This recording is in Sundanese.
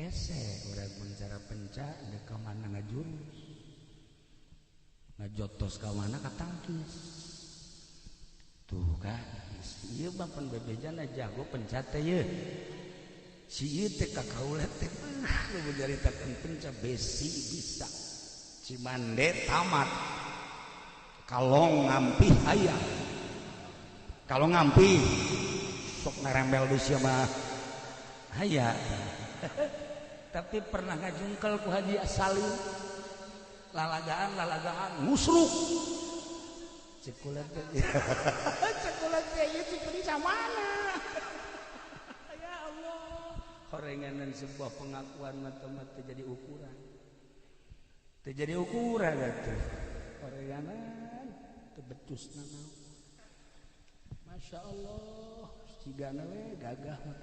Hese urang mun cara penca dek ka mana ngajurus, ngajotos ka mana katangkis. Tuh kan, ieu mah pan bebejana jago penca teh ye. Si ieu teh ka kaula teh nu nyaritakeun penca besi bisa. Cimande tamat. Kalong ngampih aya. Kalau ngampih sok ngarembel di sia mah aya. Tapi pernah ngajungkel ku Haji Salim. Lalagaan lalagaan ngusruk. Cek kula teh. Cek kula teh ieu si penca mana? Ya Allah. Horenganan sebuah pengakuan mata-mata jadi ukuran. Teu jadi ukuran atuh. Horenganan teu becus nanaon. Masya Allah, cigana we gagah mah.